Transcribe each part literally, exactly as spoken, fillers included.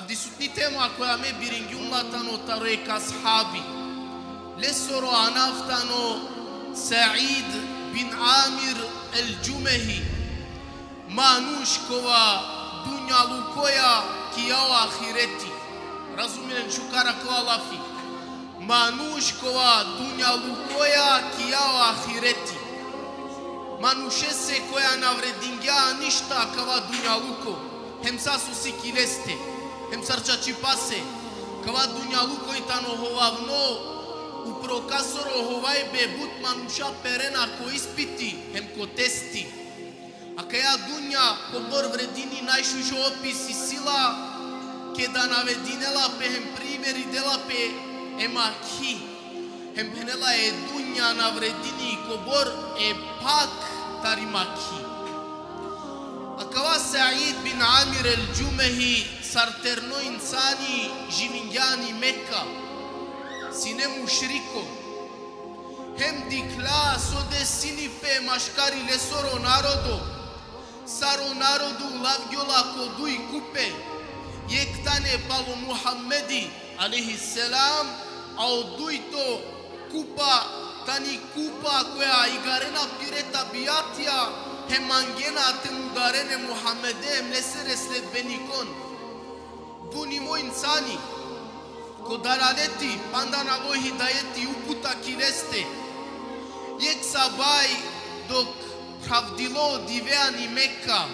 Disutni tema koja me biringjum la tano taro jekh ashabi. Lesoro anav tano Said bin Amir el-Džumehi. Manuš kova dunjalukoja kija o ahireti. Razuminen šukar akava lafi. Manuš kova dunjalukoja kija o ahireti. Manušese koja na vredingja ništa kava dunjaluko, hem sa so si ki leste, hem sar čačipase, kava dunjaluko i tano hovavno, upro kasoro hovajbe but manuša perena ko ispiti, hem ko testi. Akaja dunja kobor vredini, najšužo opis isi la, keda navedinela pe hem primeri dela pe e makhi. Hem phenela e dunja na vredini kobor e pak tari makhi. Akava Said bin Amir el-Džumehi sar terno insani živingja ani Meka. Sine mušriko. Hem dikhla so desini pe maškari lesoro narodo. Sar o narodo lavgjola ko duj kupe. Jekh tane palo Muhammedi alejhi selam, a o dujto kupa tani kupa koja igarena pire tabijatija, hem mangena te mudaren e Muhammede hem lesere sledbenikon. Bunimo insani, ko dalaleti, panda na alo hidajeti, uputa ki leste. Jekh sabaj dok phravdilo dive ani Meka,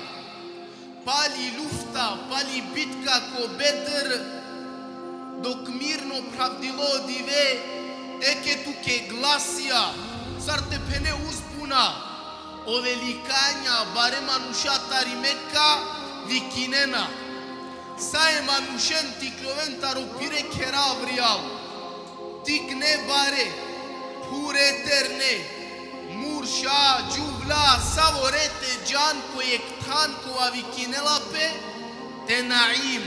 pali lufta, pali bitka ko Bedr, dok mirno phravdilo dive, eke tuke glasija, sar te phene uzbuna, o velikanja, bare manuša tari Meka, vikinena. Sa e manušen te ikljoven taro pire khera avrijal. Tikne bare, phure terne, murša, džuvla, savore te džan ko jekh than kova vikinela pe Tenaim.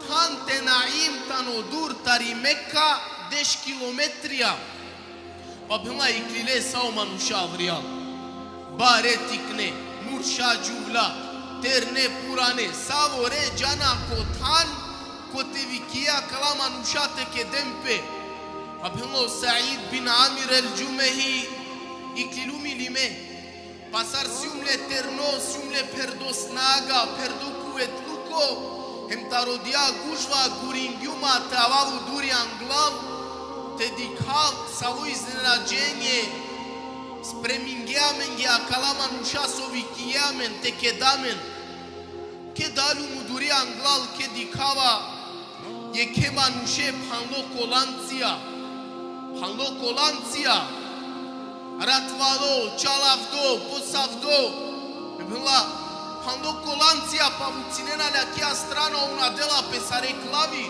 Than Tenaim tano dur tari Meka deš kilometrija. Pa phenela iklile sa o manuša avrijal. Bare tikne, murša džuvla, terne purane, savore džana ko than, kote vikija akala manuša te keden pe. Pa phenela o Said bin Amir el-Džumehi, iklilum ili me. Pa sar sijum le terno, sijum le pherdo snaga, pherdo kuvetluko, hem taro odija gužva guringjum ma te avav o duri anglal, te dikhav savo iznenađenje spremingje amenge akala manuša so vikije amen te keda amen. Keda aljum o duri anglal, ked dikhava jekhe manuše phanlo ko lancija. Phanlo ko lancija. Ratvalo, čalavdo, posavdo. Phenela, phanlo ko lancija, pa vucinena le akija strana, ov na dela pe, sar jekh lavi,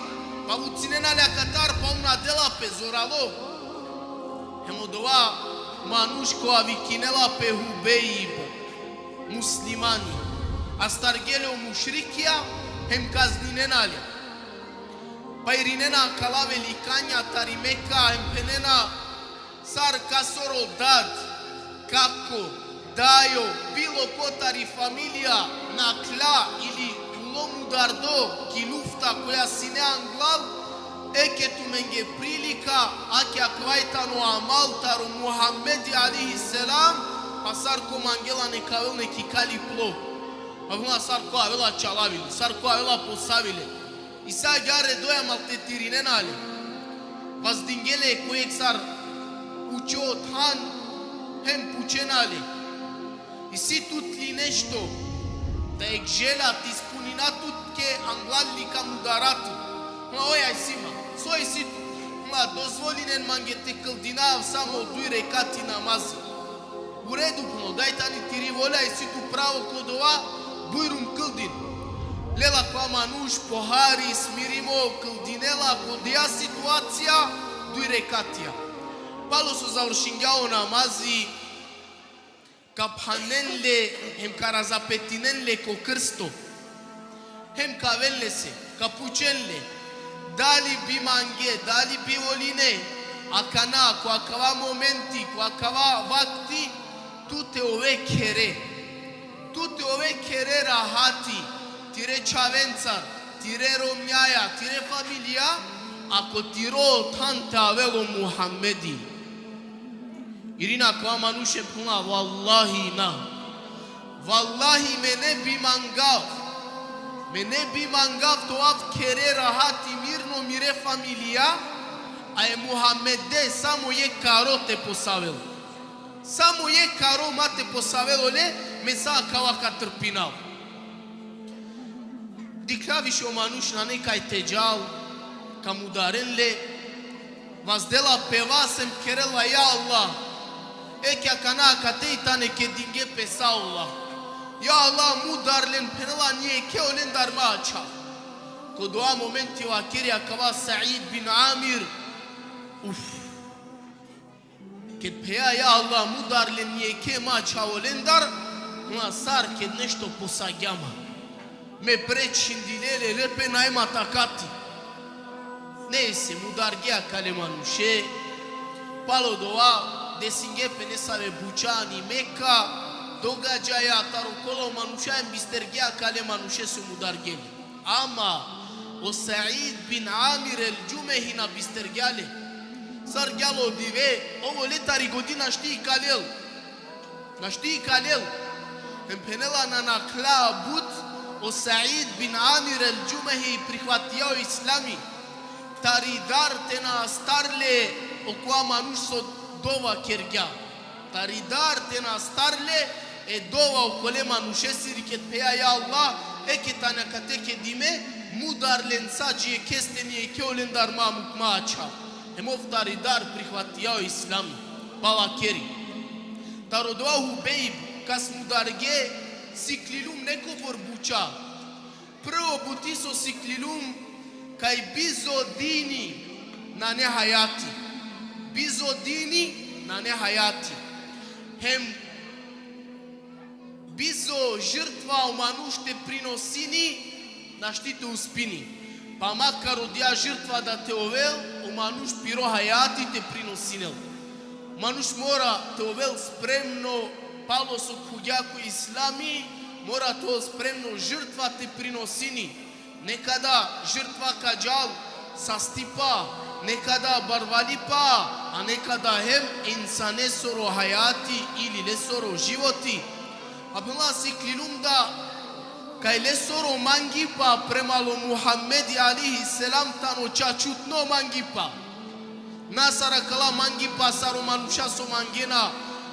pa vucinena le akatar, pa ov na dela pe, zoralo. Hem odova manuš kova vikinela pe Hubejb, muslimani, astargje le o mušrikija, hem kazninena le. Pa irinena akala velikanja tari Meka, hem phenena, sar kasoro dad, kako, dajo, bilo ko tari familija nakhla ili ulo mudardo ki lufta koja sine anglal, eke tumenge prilika, ake akava i tano amal taro Muhammedi alejhi selam, pa sar ko mangela neka avel, nek ikali plo. Pa phenela, sar ko avela čalavi le, sar ko avela posavi le. Isi agjaar redoja, maltretirinena le. Vazdingje le ko jekh sar učo than, hem pučena le: Isi tut li nešto, da jekh želja te ispunina tut, ke anglal li ka mudara tut? Phenela, oj, isi ma. So isi tut? Phenela, dozvolinen mange te kldinav samo duj rekati namaz. U redu, phenela, daj tani tiri volja, isi tu pravo ko dova, bujrum, kldin. Lela akava manuš po hari, smirimo, kldinela ko odija situacija duj rekatija. Palo so završingja o namazi, ka phanen le, hem ka razapetinen le ko krsto. Hem ka aven lese, ka pučen le: Dali bi mange, dali bi voline, akana, ko akava momenti, ko akava vakti, tu te ove khere. Tu te ove khere rahati, tire čhavencar, tire romnjaja, tire familija, ako tiro than te avel o Muhammedi. Irini akava manuš em phenela: Vallahi na. Vallahi me ne bi mangav. Me ne bi mangav te ovav khere, rahat i mirno mire familija, a e Muhammede samo jekh karo te posavel. Samo jekh karo ma te posavel ole, me sa akava ka trpinav. Dikhlja više o manuš nane kaj te džal, ka mudaren le, vazdela pe vas em kerela: Ja Allah, eke akana akate i tane kedinge pe sa ola. Ja Allah, mudar len, phenela, nijekhe olendar ma ačhav. Ko dova momenti vakeri akava Said bin Amir: Uf. Ked pheja: Ja Allah, mudar len, nijekhe ma ačhav olendar, ma sar ked nešto posagja ma. Me pre čhindile le, le pe, naj ma takati. Nejse, mudargje akale manuše, palo dova desinge pe nesave buča ani Meka, događaja, taro kola o manuša em bistergje akale manuše so mudargje le. Ama o Said bin Amir el-Džumehi na bistergja le. Sar gelo dive, ov ole tari godi našti ikalel. Našti ikalel. Em phenela: Na nakhla but, o Said bin Amir el-Džumehi prihvatija o islami. Tari dar te na astar le okova manuš so dova kergja. Tari dar te na astar le e dova okole manušesiri ked pheja: Ja Allah, eke tane akate kedime, mudar len sa, dži jekheste nijekhe olendar ma muk ma ačhav. Em ov tari dar prihvatija o islami. Pa vakeri: Taro dova Hubejb, kas mudargje, siklilum nekobor buča. Prvo buti so siklilum, kaj bizo dini nane hajati. Bizo dini nane hajati. Hem bizo žrtva o manuš te prinosini, našti te uspini. Pa makar odija žrtva da te ovel, o manuš piro hajati te prinosinel. Manuš mora te ovel spremno, palo so khuvgja ko islami, mora te ovel spremno žrtva te prinosini. Nekada žrtva ka džal sastipa, nekada barvalipa, a nekada hem insanesoro hajati ili lesoro životi. A phenela, siklilum da kaj lesoro mangipa premalo Muhammedi alejhi selam tano čačutno mangipa. Na sar akala mangipa sar o manuša so mangena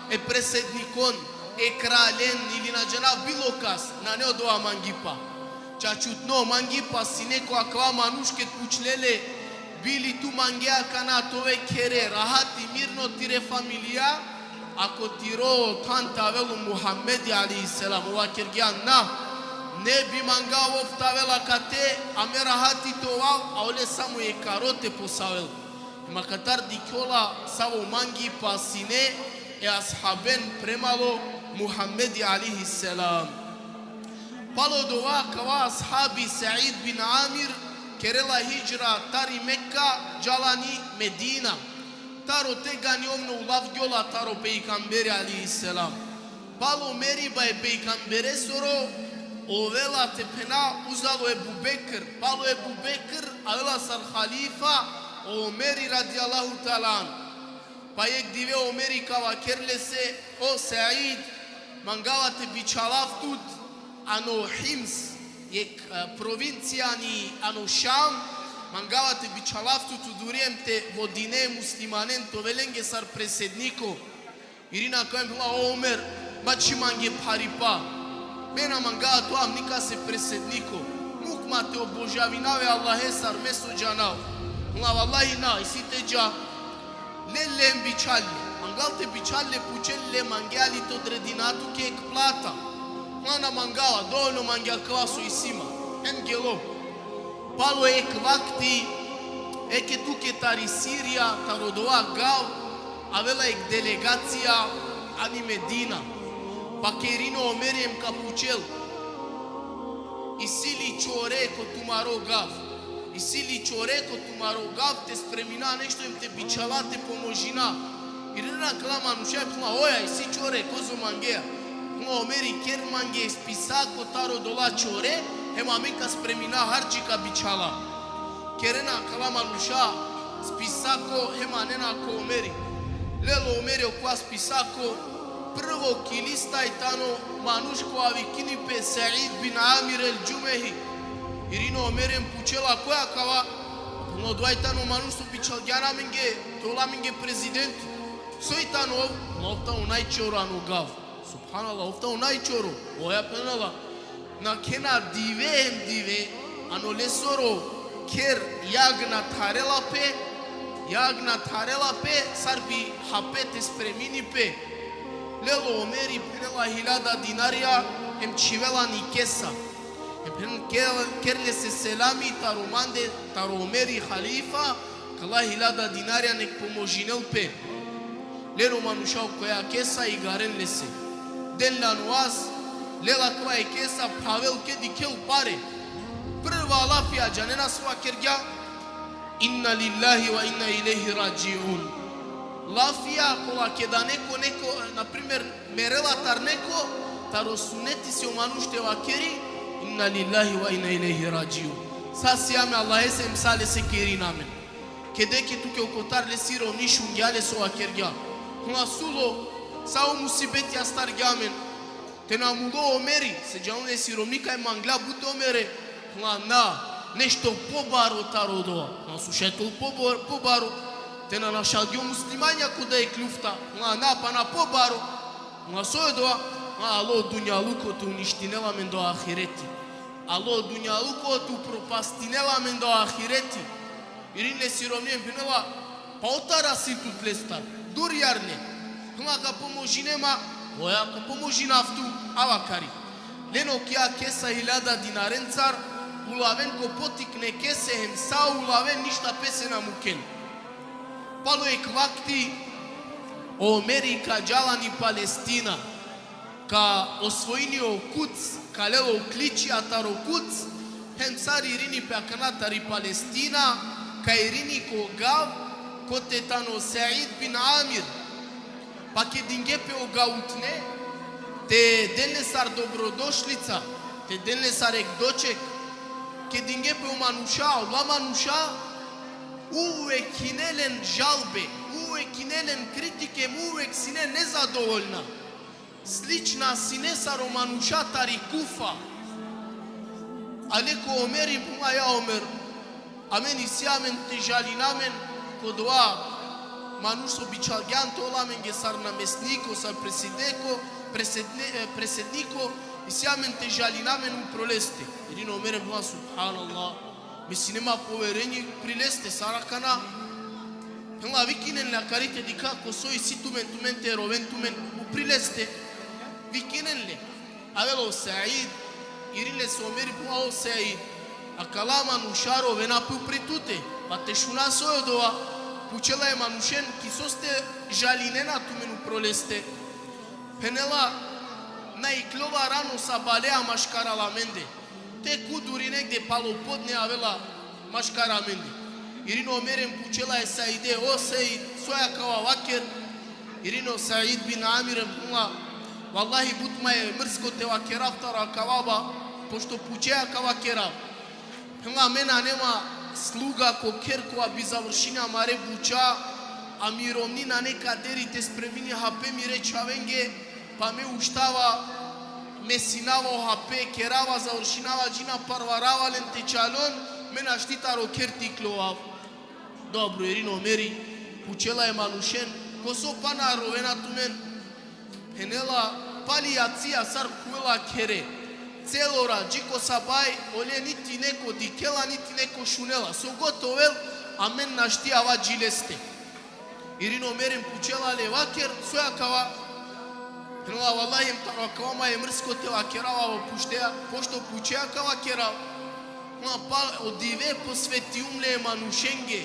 e presednikon, e kraljen ili na džanav bilo kas, nane odova mangipa. Čačutno mangipa sine ko akava manuš ked pučle le: Bi li tu mangea akana te ove khere, rahat i mirno tire familija, ako tiro than te avel o Muhammedi alejhi selam? Ov vakergja: Na, ne bi mangav ov te avel akate, a me rahati te ovav, a ole samo jekh karo te posavel. Em akatar dikhola savo mangipa sine e ashaben premalo Muhammedi alejhi selam. Palo dova akava ashabi Said bin Amir kerela hidžra tari Mekka, džala ani Medina. Taro tegani ov na ulavgjola taro pejgamberi alejhi selam. Palo meriba e pejgamberesoro ovela, te phena, uzalo Ebu Bekr. Palo Ebu Bekr avela sar halifa o Omeri radijallahu teala anhu. Pa jekh dive o Omeri ka vakerel lese: O Said, mangava te bičhalav tut ano Hims, jekh, e, provincija ani ano Šam, mangava te bičhalav tut uduri em te vodine muslimanen, te ove lenge sar presedniko. Irini akava em phenela: O Omer, ma čhiv mange pharipa. Me na mangava te ovav nikase presedniko. Muk ma te obožavinav e Allahe sar me so džanav. Phenela: Vallahi na, isi te dža. Lel le em bičhal le. Mangel te bičhal le, pučel le: Mangea li te odredina tuke jekh plata? Phenela: Na mangava, dovoljno mange akava so isi ma. Em gelo. Palo jekh vakti, eke tuke tari Sirija, taro dova gav, avela jekh delegacija ani Medina. Pa ka irini o Omeri em ka pučel: Isi li čore ko tumaro gav? Isi li čore ko tumaro gav te spremina nešto em te bičhala, te pomožina? Irini akala manuša, phenela: Oja, isi čore, kozom mangea. Phenela o Omeri: Ker mange spisako taro dola čore, hem amen ka spremina harči ka bičhala. Kerena akala manuša spisako hem anena ko Omeri. Lel o Omeri okova spisako, prvo ki lista i tano manuš kova vikini pe Said bin Amir el-Džumehi. Irini o Omeri hem pučela koj akava, no dova i tano manuš so bičhalgjan amenge, te ovel amenge prezident. So i tano ov? Ov tano najčoro ano gav. Subhanallah, ov tano najčoro. Oja phenela. Nakhena dive hem dive, ano lesoro kher jag na tharela pe, jag na tharela pe, sar bi hape te spremini pe. Lel o Omeri, phenela, hiljada dinarija, hem čhivela ani kesa. Hem phen ker-, ker lese selami taro mande, taro Omeri halifa, kala hiljada dinarija nek pomožinel pe. Len o manuša okoja kesa, igaren lese. Den le ano vas, lela kova e kesa, phravel ke dikhel pare. Prva lafija džanena so vakergja? Inna lillahi ve inna ilejhi radžiun. Lafija kola keda neko, neko, na primer, merela tar neko, taro suneti si o manuš te vakeri: Inna lillahi ve inna ilejhi radžiun. Sa sijam e Allahese hem sa lese ka irina amen. Keda ke tuke okotar lesi romni, šungja le so vakergja. Phenela: So ulo, sa o musibeti astargja amen? Te na mulo o Omeri, se džanel lesi romni kaj mangla but e Omere. Phenela: Na, nešto pobaro taro dova. Phenela: So šaj te ovel pobor-, pobaro? Te na našalgja o muslimanja ko dajekh lufta? Phenela: Na, pana pobaro. Phenela: So e dova? Phenela: Alo dunjaluko te uništinel amen do ahireti. Alo dunjaluko te upropastinel amen do ahireti. Irini lesi romni hem phenela: Pa otar asin tut lestar, dur jarne. Phenela: Ka pomožine ma? Oja, ka pomožinav tu, ava kari. Len okija kesa hiljada dinarencar, ulaven ko potikne kese hem sa ulaven, ništa pese na muken. Palo jekh vakti o Omeri ka džal ani Palestina, ka osvojini o Kuds, ka lel o kličija taro Kuds, hem sar irini pe akana tari Palestina, ka irini ko gav kote tano Said bin Amir. Pa kedinge pe o gavutne, te den le sar dobrodošlica, te den le sar jekh doček, kedinge pe o manuša, ola manuša uvek hine len žalbe, uvek hine len kritike, uvek sine nezadovoljna. Slična sine sar o manuša tari Kufa. Ale ko Omeri, phenela: Ja Omer, amen isi amen te žalina amen ko dova manuš so bičhalgjan te ovel amenge sar namestniko, sar presedeko, presedne-, e, presedniko, isi amen te žalina amen upro leste. Irini o Omeri hem phenela: Subhanallah. Me sine ma poverenje upri leste, sar akana? Phenela: Vikinen le akari te dikha ko so isi tumen, tumen te roven tumen upri leste. Vikinen le. Avela o Said, irini lese o Omeri, phenela: O Said, akala manuša rovena pe upri tute. Pa te šuna so e dova. Pučela e manušen: Ki soste žalinena tumen upro leste? Phenela: Na iklova rano sabaleja maškaral amende. Tek uduri negde palo podne avela maškar amende. Irini o Omeri hem pučela e Saide: O Said, so akava, vaker? Irini o Said bin Amir hem phenela: Vallahi, but ma e mrsko te vakerav taro akava, ba, pošto pučea, ka vakerav. Phenela: Me nane ma sluga ko kher kova bi završini amare buča, a mi romni nane kaderi te spremini hape mire čhavenge, pa me uštava, mesinava o hape, kerava, završinava, dži na parvarava len te čalon, me našti taro kher te iklovav. Dobro, irini o Omeri, pučela e manušen: Ko so pana rovena tumen? Phenela: Pali jacija sar khuvela khere, celo rat, dži ko sabaj, ole niti neko dikhela, niti neko šunela. So god te ovel, amen našti ava dži leste. Irini o Omeri hem pučela le: Vaker, so akava? Phenela: Vallahi, em taro akava ma e mrsko te vakerav, a puštea, pošto pučea, ka vakerav. Ma pa o dive posvetium le e manušenge,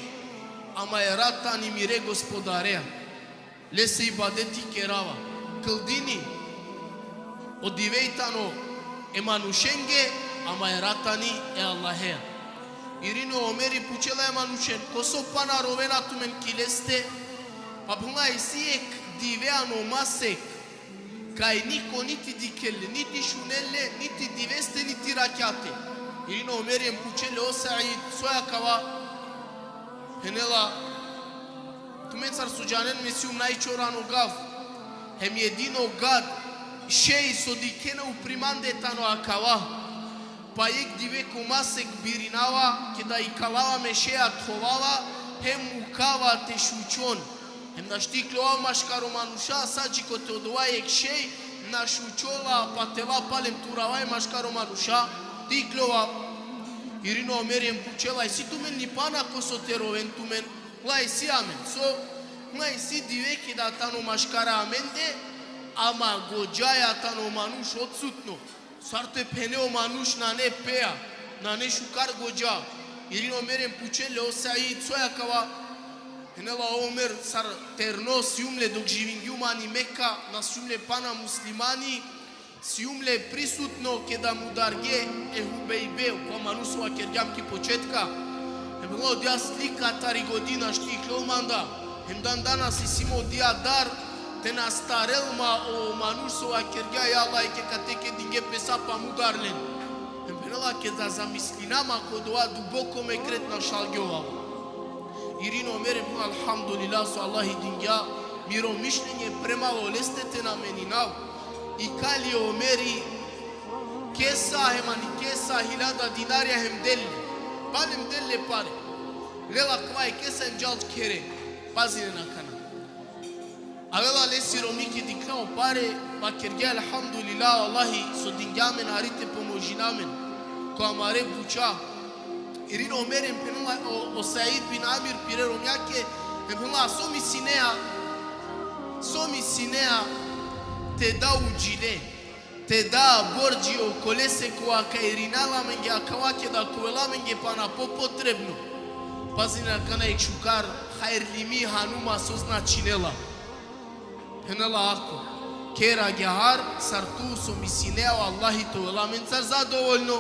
ama e rat tani mire Gospodarea. Lese ibadeti kerava. Kldini. O dive i tano e manušenge, ama e rat tani e Allahea. Irini o Omeri, pučela e manušen: Ko so pana rovena tumen ki leste? Pa phenela: Isi jekh dive ano masek, Kaj niko niti dikhel le, niti šunel le, niti diveste, niti rakjate. Irini o Omer hem pučhel le: O Said, soj akava? Phenela: Tumencar so džanen, me sijum najčorano gav. Hem jedino gad šej so dikhena upri mande tano akava. Pa jekh dive ko masek birinava, keda ikalava me šeja, thovava, hem mukava te šučon. Hem našti ikljova maškaro manuša, sa dži kote odova jekh šej na šučola, pa te la palem te urava e maškaro manuša, te ikljova. Irini o Omer hem pučhela: Isi tumen ni pana ko so te roven tumen? Phenela: Isi amen. So? Phenela: Isi dive keda tano maškar amende, ama godžaja tano manuš odsutno. Sar te phene o manuš nane peja, nane šukar godža. Irini o Omer hem pučhel le: O Said, soj akava? Phenela: O Omer, sar terno sijum le dok živingjum ani Meka, na sijum le pana muslimani, sijum le prisutno keda mudarge e Hubejbe, okova manuš so vakergjam ki početka. Hem phenela: Odija slika tari godi našti ikljol manda. Hem dan danas isi ma odija dar, te na astarel ma o manuš so vakergja: Ja Allaheke, kate ke dinge pesa pa mudar len. Hem phenela: Keda zamislinav ma ko dova, duboko me kret našalgjovava. Irini o Omer hem phenela: Alhamdulillah so Allahi dingja miro mišljenje prema oleste, te na meninav. Ikali o Omeri kesa, hem ani kesa hiljada dinarija hem del le. Palem del le pare. Lela akava e kesa hem džal khere. Pazinen akana. Avela lesi romni, keda dikhlja o pare, vakergja: Elhamdulillah, Allahi so dingja amen hari te pomožina amen ko amare buča. Irini o Omer hem phenela, o, o Said bin Amir pire romnjake, hem phenela: So mislinea, so mislinea te da udžile, te da bordži okolese kova ka irinel amenge akava, keda ka ovel amenge pana popotrebno. Pazinen akana jekh šukar hajrlimi hanuma so značinela. Phenela: Ako, ker agjaar sar tu so mislinea, o Allahi te ovel amencar zadovoljno.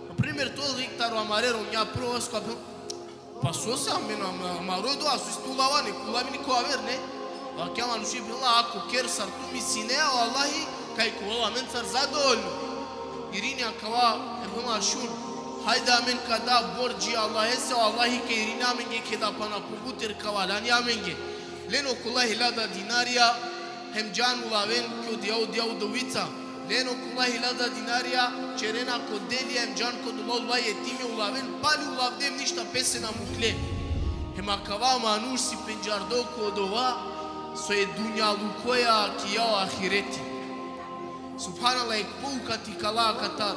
Na primer, te ovel jekh taro amare romnja prvo, so ka phen-, Pa sose amen, am-, amaro dova, so isi te ulava, nek ulavi niko aver, ne? Vakja manuši, phenela: Ako, ker sar tu mislinea, o Allahi kaj ka ovel amencar zadovoljno. Irini akava, hem phenela: Šun, hajde amen ka da bordži Allahese, o Allahi ka irini amenge keda pana pobuter ka valjani amenge. Len okola hiljada dinarija, hem džan ulaven ki odija, odija udovica. Len okola hiljada dinarija, čerena ko delija hem džan ko dola, ola jetime ulaven, pali ulavde hem ništa pese na mukhle. Hem akava manuš si pendžardo ko dova so e dunjalukoja kija o ahireti. Subhanallah, jekh pouka te ikala akatar.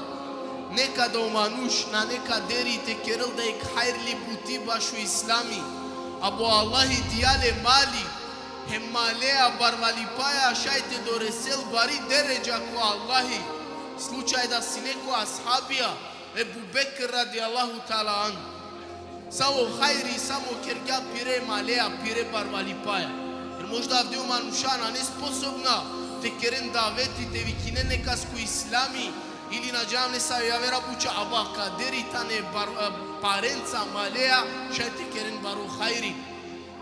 Nekada o manuš nane kaderi te kerel da jekh hajrli buti bašo islami. Abo Allahi dija le mali, hem malea, barvalipaja, šaj te doresel bari deredža ko Allahi. Slučaj da sine ko ashabija, Ebu Bekr radijallahu teala anhu. Savo hajri samo kergja pire malea, pire barvalipaja. Jer možda avdive manuša nane sposobna te keren daveti, te vikinen nekas ko islami, ili na džanav nesave javera buča, aba kaderi tane bar-, e, parenca, malea, šaj te keren baro hajri.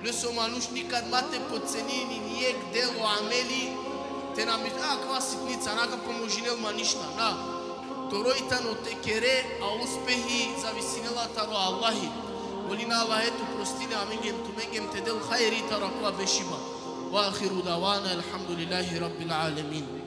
Lese o manuš nikad ma te potcenini ni jekh delo, ameli, te na misli: A, akava sitnica, na ka pomožinel ma ništa, na. Toro i tano te kere, a uspehi zavisinela taro Allahi. Molina Allahe te oprostini amenge hem tumenge hem te del hajri taro akava bešiba. Ve ahiru davana elhamdulillahi rabbil alemin.